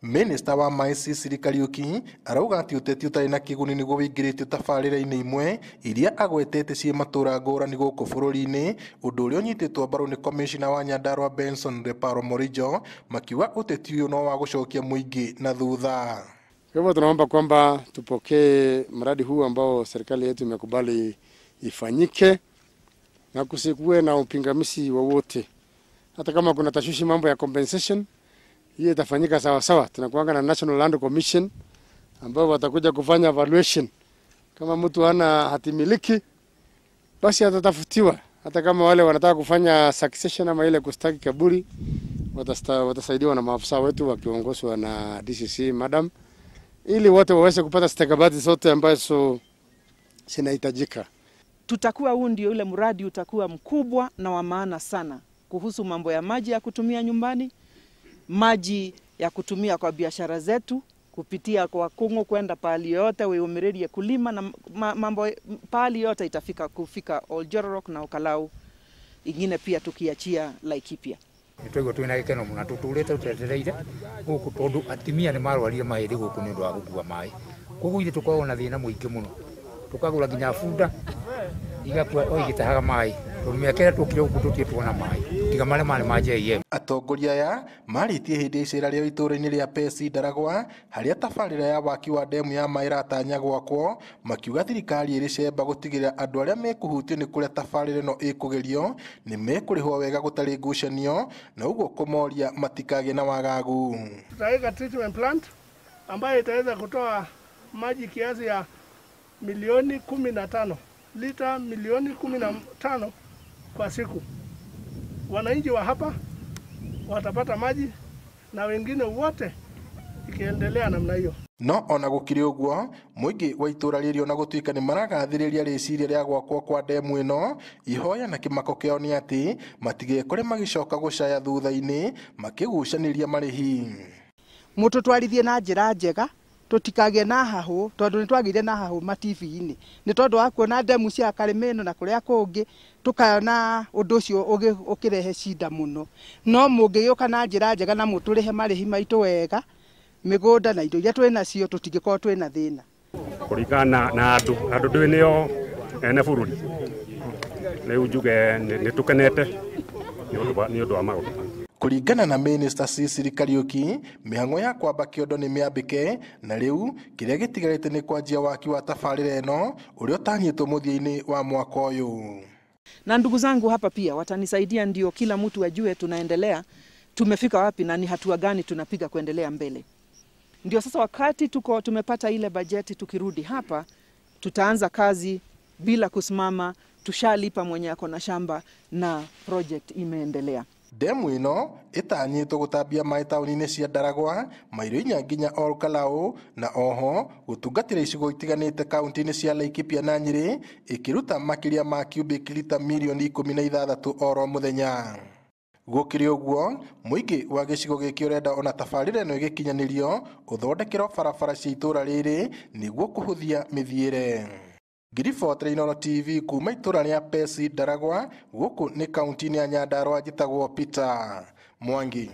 Minista wa maĩ Sicily Kariuki arauga atĩ ũteti ũtarĩ na kĩguni nĩguo wĩingĩrĩtio tabarĩra-inĩ imwe iria agwetete ciĩ matũra ngũrani gũkũ bũrũri-inĩ, ũndũ ũrĩa ũnyitĩtwo mbaru nĩ komishina wa Nyandarua Benson Leparo Morijo, makiuga ũteti ũyũ no wa gũcokia mũingĩ na thutha. Kwa hivyo tunaomba kwamba tupokee mradi huu ambao serikali yetu imekubali ifanyike na kusikuwe na upingamizi wowote. Hata kama kuna tashwishi mambo ya compensation, hiyo itafanyika sawa sawa. Tunakuanga na National Land Commission ambao watakuja kufanya evaluation. Kama mtu hana hatimiliki basi atatafutiwa. Hata kama wale wanataka kufanya succession ama ile kustaki kaburi, watasaidiwa na maafisa wetu wakiongozwa na DCC madam, ili wote waweze kupata stakabadhi zote ambazo zinahitajika. Tutakuwa huu ndio ule mradi utakuwa mkubwa na wa maana sana kuhusu mambo ya maji ya kutumia nyumbani, maji ya kutumia kwa biashara zetu, kupitia kwa Kungu kwenda pahali yote, wewe kulima na mambo pahali yote itafika kufika Oljororok na Okalau, ingine pia tukiachia Laikipia. Nitwego twina gikeno muno tuturite tutetereire guku tondu atimia ni marwarire mahiri guku ni undu wa gukua mai, koguo ithe tukoragwo na thina muingi muno, tukagura nginya bunda igakua o igitahaga mai tondu miaka ĩrĩa tukire guku tutirĩ tuona mai tiga marĩa marĩ ma JM. Atongoria aya marĩtie hĩndĩ ya icera rĩao itũũra-inĩ rĩa Pesi Ndaragwa, harĩa tabarĩra ya waki wa demu ya maĩ ĩratanya gwakwo, makiuga thirikari ĩrĩ cemba gũtigĩrĩra andũ arĩa mekũhutio nĩ kũrĩa tabarĩra ĩno ĩkũgerio nĩ mekũrĩhwo wega gũtarĩ ngucanio, na ũguo kũmoria matikagĩe na wagagu. Tutaweka treatment plant ambayo itaweza kutoa maji kiasi ya milioni 15, lita milioni 15 kwa siku. Wananchi wa hapa watapata maji na wengine wote ikiendelea namna hiyo. No ona gũkĩrĩ ũguo, mũingĩ wa itũũra rĩrĩ ona gũtuĩka nĩ maragathĩrĩria rĩciria rĩa gwakwo kwa demu ĩno, ihoya na kĩmako kĩao nĩ atĩ matigekore magĩcoka gũcaya thutha-inĩ makĩgucanĩria marĩhi. Mũtũtwarithie na njĩra njega, tũtikagĩe na hahũ, tondũ nĩtwagĩire na hahũ ma TV-inĩ nĩ tondũ wa kuona demu cia Karĩmĩno na kũrĩa kũngĩ, tukona ũndũ ũcio ũkĩrehe cinda mũno. No mũngĩgĩũka na njĩra njega na mũtũrĩhe marĩhi maitũ wega, mĩgũnda na indo iria twĩ nacio tũtingĩkorwo twĩ na thĩna. Kũringana na andũ, andũ ndũĩ nĩo ene bũrũri, rĩu njuge nĩtũkenete nĩ ũndũ wa maũndũ. Kũringana na Minister Sicily Kariuki, mĩhang'o ya kwamba kĩondo nĩ mĩambĩke na rĩu kĩrĩa gĩtigarĩte nĩ kwanjia waki wa tabarĩra ĩno ũrĩa ũtanyĩtwo mũthia-inĩ wa mwaka ũyũ. Na ndugu zangu hapa pia watanisaidia ndio kila mtu ajue tunaendelea, tumefika wapi na ni hatua gani tunapiga kuendelea mbele. Ndio sasa wakati tuko tumepata ile bajeti, tukirudi hapa tutaanza kazi bila kusimama, tushalipa mwenye ako na shamba na project imeendelea. Demu ĩno ĩtanyĩtwo gũtambia maĩ taũni-inĩ cia Ndaragwa, mairo inya nginya Olkalau, na oho gũtungatĩra icigo itiganĩte kaunti-inĩ cia Laikipia na Nyĩrĩ, ĩkĩruta makĩria ma cubic lita mirioni 16 oro mũthenya. Gũkĩrĩ ũguo, mũingĩ wa gĩcigo gĩkĩ ũrenda ona tabarĩra ĩno ĩgĩkinyanĩrio ũthondekerwo barabara cia itũũra rĩrĩ nĩguo kũhũthia mĩthiĩre. Ngiribotera Inooro TV kuma itũũra rĩa Pesi Ndaragwa, gũkũ nĩ kaunti-inĩ ya Nyandarua, njĩtagwo Peter Mwangi.